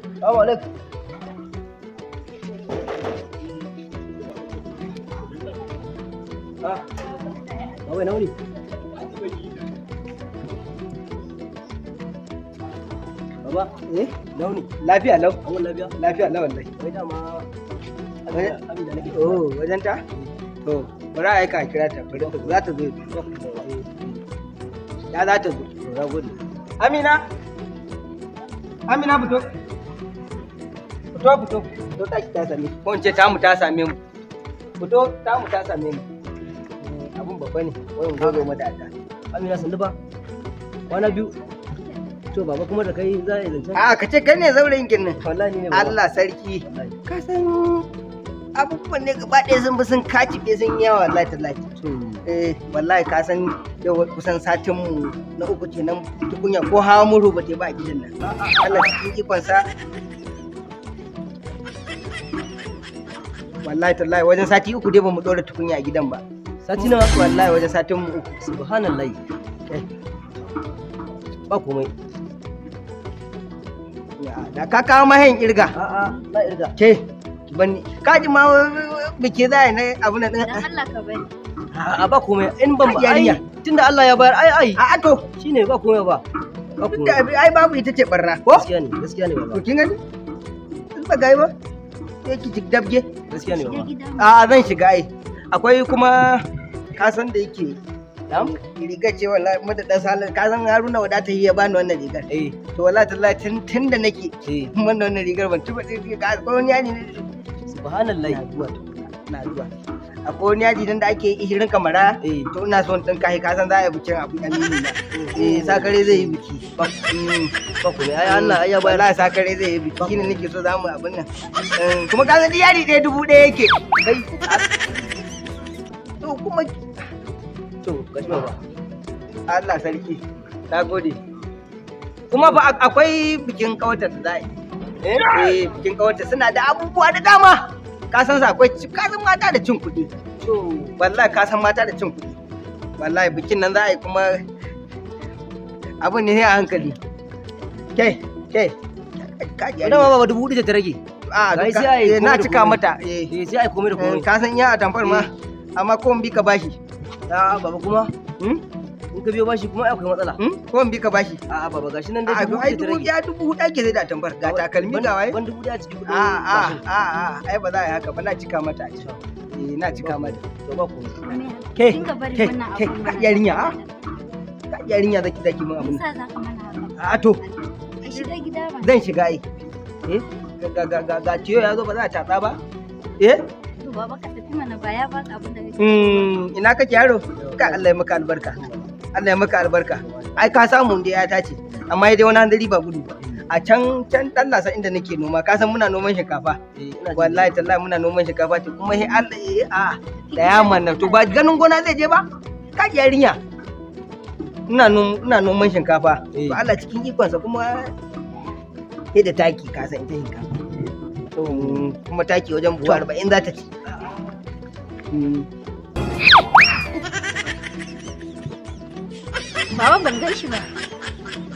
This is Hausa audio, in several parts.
Assalamu alaikum. Ah, baba ina wuni? Baba, Eh, ina wuni? Lafiya lau. An lafiya? Lafiya lau wallahi. Wai dama abin da nake Oh, wajen ta? To, bari a aika a kira ta, bari ta zo, za ta zo. Ya za ta zo. To, na gode. Amina! Amina, fito. Fito, fito. Fito, taki ta same. Ko in ce tamu ta same mu. Fito, tamu ta same mu. Abun babba ne, wai mu zo mata da. Amina, sannu ba. Kwana biyu. To baba, kuma da kai za a yi zancen? A ka ce kai ne zaurayin kin nan. Wallahi ni ne, baba. Allah sarki. Wallahi. Ka san abubuwan ne gaba ɗaya sun bi sun kacibe sun yi yawa, wallahi tallahi. To, Eh, wallahi ka san yau kusan satin mu na uku kenan tukunya ko hawa murhu ba ta ba a gidan nan. Allah cikin ikonsa. Wallahi tallahi wajen sati uku dai ba mu ɗora tukunya a gidan ba. Sati nawa? Wallahi wajen satin mu uku. Subhanallahi. Eh, Ba komai. Ya, da ka kawo mahayin irga. A'a, na irga. Ke, ki banni. Ka ji ma biki za a yi na abu na ɗin. Dan Allah ka bari. A'a, ba komai. In ban Ai, yarinya. ai tunda Allah ya bayar, ai ai. A'a to, Shine, ba komai ba. Ba duk da komai. ai babu ita ce barna. Ko? Gaskiya ne, gaskiya ne To baba. kin gani? In ba gai ba? Sai ki dabge. Gaskiya ne Shiga baba. gida. A'a, zan shiga ai. Akwai kuma ka san da yake Na'am? rigar ce, wallahi mata dan salon, ka san Haruna wadata ya bani wannan rigar. Eh, To wallahi tallahi tun da nake eh. wannan rigar ban tuba ga akwai wani yaji ne. Subhanallahi. Na zuwa, na zuwa. Akwai wani yaji nan da ake yi ishirin kamara. Eh. To ina son ɗin kai, ka san za a yi bikin abu amini na. Eh, sakare zai yi biki. Ba ba komai. Ai Allah ai ya bayar. Wallahi sakare zai yi biki shine nake so za mu abin nan. Kuma ka san duk yadi ɗaya 1000 yake. Kai. To kuma To, gashi baba. Allah sarki. Na gode. Kuma ba akwai bikin kawatar da za a yi. Eh? Eh, bikin kawarta suna da abubuwa da dama. Ka san sa akwai ka san mata da cin kuɗi. To, Wallahi ka san mata da cin kuɗi. Wallahi bikin nan za a yi kuma abun ne a hankali. Ke, ke. Ka ji dama baba 4000 ce ta rage. A Ai, duka sai a yi eh, na komai da cika komai. mata. Eh. Eh, sai ai komai da komai. Ka san iya atamfar ma. Amma ko in bi ka bashi. A'a baba kuma Hmm? in ka biyo bashi kuma ai akwai matsala. Hmm? Ko in bi ka bashi. A'a baba, gashi nan dai A dubu ai hudu ta dubu rage. ya 4000 ake sai da atamfar. Ga takalmi ga waye. Ban 1000 a cikin kuɗin A a bashin. a a ai ba za a yi haka ba, na cika mata a ciki. Eh, na cika mata. To ba komai. Ke, Dinga bari ke, wannan ke, abun ka mana. yarinya, a? Ka yarinya zaki zaki mun abun. Me yasa za ka mana haka? A to, Ka shiga gida ba. zan shiga ai. Eh, ga ga ga ga ciyo ya zo ba za a tatsa ba? Eh? To baba, ka tafi mana, ba ya baka abin da kake. Ina kake yaro? Ka Allah ya maka albarka. Allah ya maka albarka. Ai ka samu dai ya tace. Amma dai wani hanzari ba gudu ba. A can can dan lasa inda nake noma, ka san muna noman shinkafa. Eh, ina jin. Wallahi tallahi muna noman shinkafa ce kuma sai Allah eh a da yaman nan to ba ganin gona zai je ba? Ka ji yarinya. Ina noman shinkafa. Eh. To Allah cikin ikonsa kuma sai da taki, ka san ita shinkafa. To kuma taki wajen buhu 40 za ta ci. Baba, ban gan shi ba.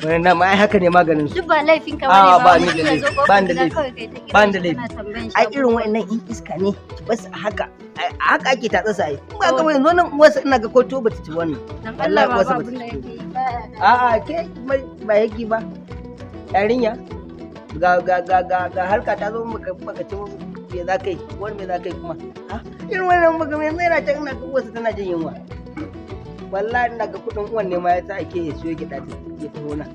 Wannan ma ai haka ne maganin su. Duk ba laifin ka Ah, bane ba ba. ni da Mutum ya laifi, zo ba kofar ni da gida laifi, kawai kai ta ba ni kiran da shi laifi. kana tambayan shi Ai irin abubuwa. wa'annan in iska ne, ki basu a haka. Ai, a haka ake tatsa su ai. In ba ka ba yanzu nan uwarsa ina ga ko to bata ci wannan. Dan Wallahi Allah uwarsa baba, bata abin da ci. yake yi baya da. A'a ke ba yake ba. Yarinya ga ga ga ga ga harka ta zo maka baka ci me za ka yi? Uwar me za ka yi kuma? Ha? Irin wannan baka yanzu yana can ina ga uwarsa tana jin yunwa. Wallahi ina ga kuɗin uwan ne ma ya sa ake ya siyo gyaɗa ta ya taho nan.